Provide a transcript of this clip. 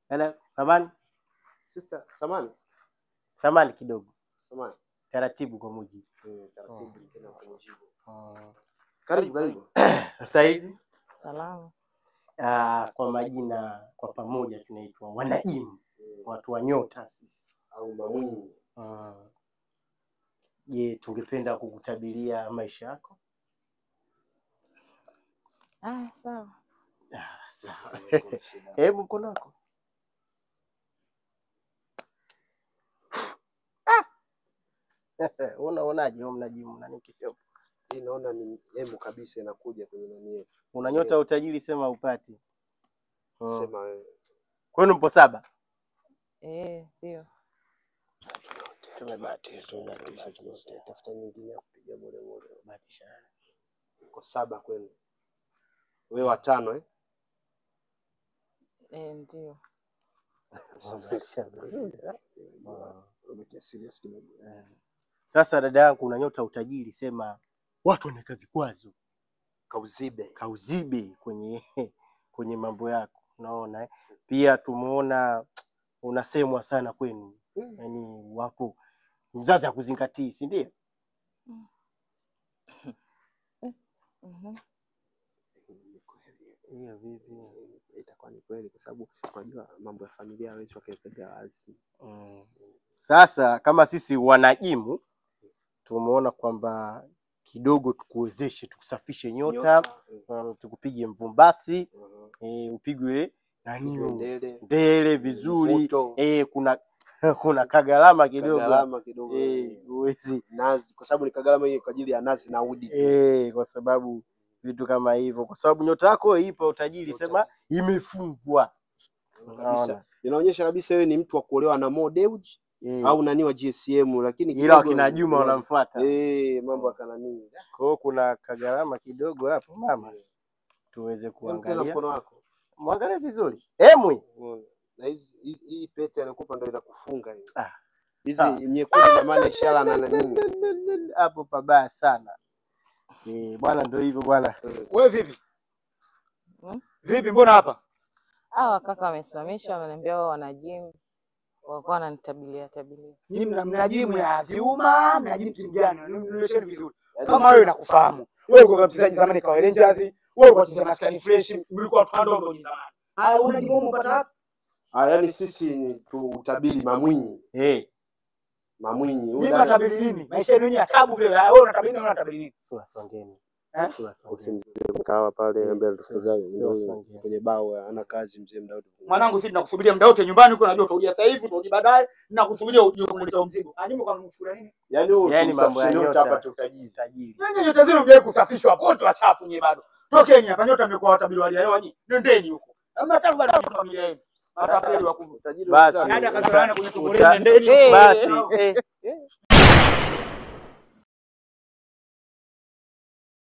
Dada, samani. Sister, samani. Samani kidogo. Samani. Taratibu kwa mujibu. Taratibu tena kwa mujibu. Karibu, karibu. Sasa hizi Salama. Kwa majina kwa pamoja tunaitwa wanajimu, watu wa nyota sisi au mamwinyi. Je, tungependa kukutabiria maisha yako? Sawa. Sawa. Hebu mkono wako. Unaonaje wewe mnajimu na nini kidogo? Hii naona ni emu kabisa inakuja kwenye nani yetu. Una nyota utajiri, sema upati. Sema wewe. Kwenu mpo 7? Ndio. Tumebahatisha, tafuta nyingine ya kupiga bure bure. Bahatisha. Uko 7 kwenu. Wewe 5 eh? Ndio. Umekia serious kidogo. Sasa dada yangu, una nyota utajiri, sema watu wanaweka vikwazo. Kauzibe kwenye mambo yako. Unaona eh? Pia tumeona unasemwa sana kwenu. Yaani wako mzazi hakuzingatii, si ndio? Hiyo vipi? Itakuwa ni kweli kwa sababu unajua mambo ya familia hawezi wakaipenda wazi. Sasa kama sisi wanajimu tumeona kwamba kidogo tukuwezeshe, tukusafishe nyota, tukupige mvumbasi, upigwe nani ndele vizuri. Kuna kuna kagalama kidogo. Kagalama kidogo. Uwezi nazi kwa sababu ni kagalama hiyo kwa ajili ya nazi na udi. Kwa sababu vitu kama hivyo, kwa sababu nyota yako ipo utajiri, sema imefungwa. Kabisa. Inaonyesha kabisa wewe ni mtu wa kuolewa na Mo Dewji au nani wa GSM, lakini ila kina Juma wanamfuata. Mambo akana nini. Kwa hiyo kuna kagalama kidogo hapo mama. Tuweze kuangalia. Mkono wako. Muangalie vizuri. Emwi. Na hizi hii pete anakupa ndio inakufunga hiyo. Hizi nyekundu na maana ishara na nini. Hapo pabaya sana. Bwana ndio hivyo bwana. Wewe vipi? Vipi mbona hapa? Hawa kaka wamesimamishwa, wameniambia wao wana gym. Walikuwa wananitabilia tabilia. Nyinyi mna gym ya vyuma, mna gym timu gani? Nionyesheni vizuri. Kama wewe nakufahamu. Wewe ulikuwa mchezaji zamani kwa Rangers, wewe ulikuwa mchezaji Maskani Fresh, mlikuwa watu wadogo zamani. Haya una gym umepata wapi? Yaani sisi ni tutabiri mamwinyi. Mamwinyi. Mimi natabiri nini? Maisha yenu ya taabu vile. Wewe unatabiri nini? Unatabiri nini? Sura songeni. Sura songeni. Kawa pale mbele tukazaje kwenye bao ana kazi mzee Mdaudi. Mwanangu sisi tunakusubiria muda wote nyumbani huko, najua utakuja sasa hivi, utakuja baadaye, nakusubiria uje kumleta mzigo. Anyume kwa mchukulia nini? Yaani yaani mambo ya nyota hapa tutajiri. Tajiri. Nyinyi nyota zenu mjaye kusafishwa hapo, wote wachafu nyinyi bado. Tokeni hapa, nyota mmekuwa watabiri wa hewa nyinyi. Nendeni huko. Ama tangu bado familia yenu. Matapeli wakubwa. Basi. Nani akazana kwenye tugoreni, nendeni. Basi.